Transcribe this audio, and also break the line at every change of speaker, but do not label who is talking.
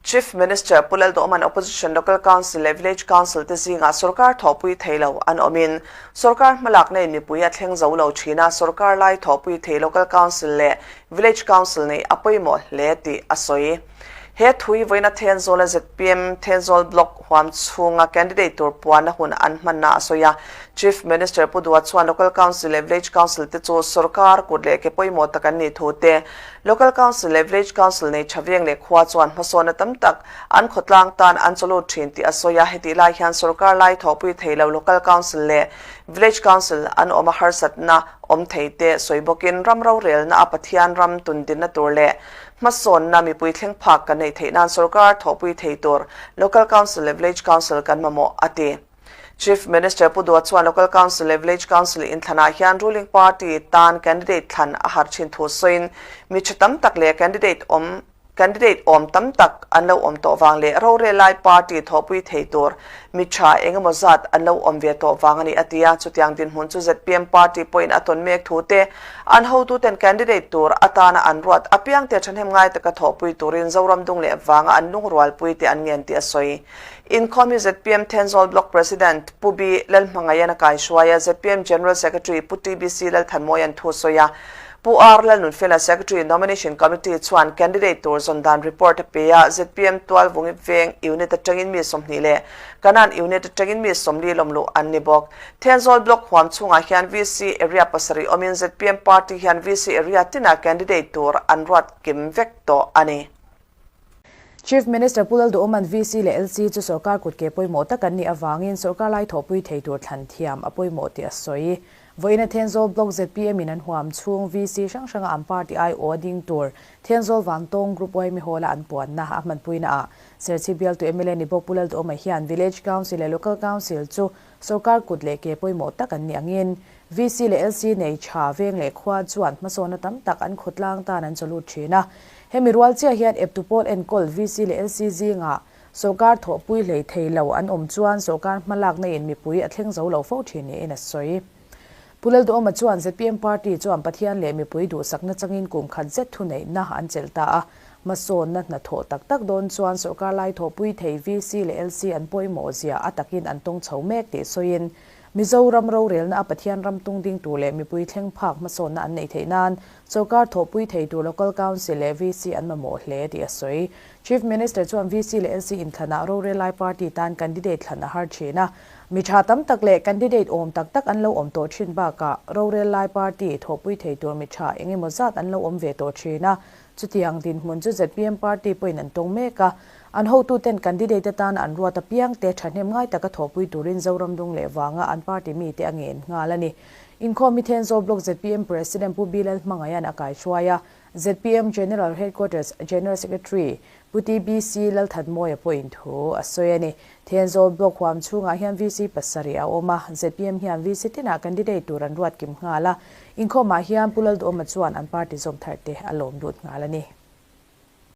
Chief Minister Pu Lalduhawma'n Opposition Local Council leh Village Council te zingah sorkar thawhpui thei lo an awmin sorkar hmalakna in mipui a thleng zo lo thin a, sorkar lai thawhpui thei Local Council leh Village Council neih a pawimawh hle tih a sawi. He thui vawiina Thenzawl-a zpm Thenzawl Block huam chhunga candidate tur puanna hun an hmanna a sawi a. Chief Minister Pu Dua chuan Local Council leh Village Council te chu sorkar kut leh ke pawimawh tak an nih thu te, Local Council leh Village Council nei tha veng leh khua chuan hmasawnna tam tak an khawtlang tan an chawlut thin tih a sawi a. Hetih lai hian sorkar lai thawhpui thei lo Local Council leh Village Council an awm a harsatna awm thei te sawi bawkin ram rorelna a Pathian ram tundinna tur leh Hmasawnna mipui thleng phak kan neih theih nan sorkar thawhpui thei tur Local Council leh Village Council kan mamawh, a ti. Chief Minister Pu Dua chuan Local Council leh Village Council inthlanah hian ruling party tan candidate thlan a har thin thu sawiin mi tha tam tak leh candidate awm candidate awm tam tak an lo awm tawh vang leh rorel lai party thawhpui thei tur mi tha eng emaw zat an lo awm ve tawh vang a ni, a ti a. Chutiang dinhmun chu zpm party pawhin a tawn mek thu te An hotuten candidate tur atana an ruat apiangte thahnem ngai taka thawhpui turin Zoram dung leh vanga an lungrualpui te an ngen tih a sawi. Inkhawm hi zpm Thenzawl Block President Pu B Lalhmangaian a kaihruai a, zpm General Secretary Pu TBC Lalthanmawian thu sawi a. Pu R Lalnunfela Secretary Nomination Committee chuan candidate tur zawn dan report a pe a, zpm Tualvungi Veng Unit atangin mi 20 leh Kanan Unit atangin mi 40 lawmluh an ni bawk. Thenzawl Block huam chhungah hian VC area pasarih awmin zpm party hian VC area tinah candidate tur an ruat kim vek tawh a ni.
Chief Minister Pu Lalduhawma'n VC leh LC chu sorkar kutke pawimawh tak an nih avangin sorkar lai thawhpui thei tur thlan thiam a pawimawh tih a sawi. Vawiina Thenzawl Block zpm in an huam chhung VC hrang hranga an party aiawh a ding tur Thenzawl Vantawng Group yma Hall-a an puanna a hmanpuina ah Serchhip bialtu mla ni bawk Pu Lalduhawma hian Village Council leh Local Council chu Sorkar kut leh ke pawimawh tak an nih angin VC leh LC nei tha veng leh khua chuan hmasawnna tam tak an khawtlang tan an chawlut thin a. Hemi rual chiah hian eptu pawl enkawl VC leh LC zingah sorkar thawhpui hlei thei lo an awm chuan sorkar hmalakna in mipui a thleng zo lo fo thin niin a sawi. Pu Lalduhawma chuan zpm party chuan Pathian leh mipui duhsakna changin kum khat zet thuneihna an chelh ta a, Hmasawnna hnathawh tak tak dawn chuan sorkar lai thawhpui thei VC leh LC an pawimawh zia a takin an tawng chho mek tih sawiin, Mizoram rorelna a Pathian ram tung ding tur leh mipui thleng phak hmasawnna an neih theih nan sorkar thawhpui thei tur Local Council leh VC an mamawh hle tih a sawi. Chief Minister chuan VC leh LC inthlanah rorel lai party tan candidate thlan a har thin a, mi tha tam tak leh candidate awm tak tak an lo awm tawh thin bakah rorel lai party thawhpui thei tur mi tha eng emaw zat an lo awm ve tawh thin a, Chutiang dinhmun chu zpm party pawhin an tawng mek a, an hotuten candidate atana an ruat apiangte thahnem ngai taka thawhpui turin Zoram dung leh vanga an party mite a ngen nghal a ni. Inkhawm hi Thenzawl Block zpm President Pu Bilal Hmangaihan a kaihruai a, zpm General Headquarters General Secretary Pu TBC Lalthanmawia pawhin thu a sawi a ni. Thenzawl Block huam chhungah hian VC pasarih a awm a, zpm hian VC tinah candidate tur an ruat kim nghal a, Inkhawmah hian Pu Lalduhawma chuan an party zawm thar te a lawm lut nghal a ni.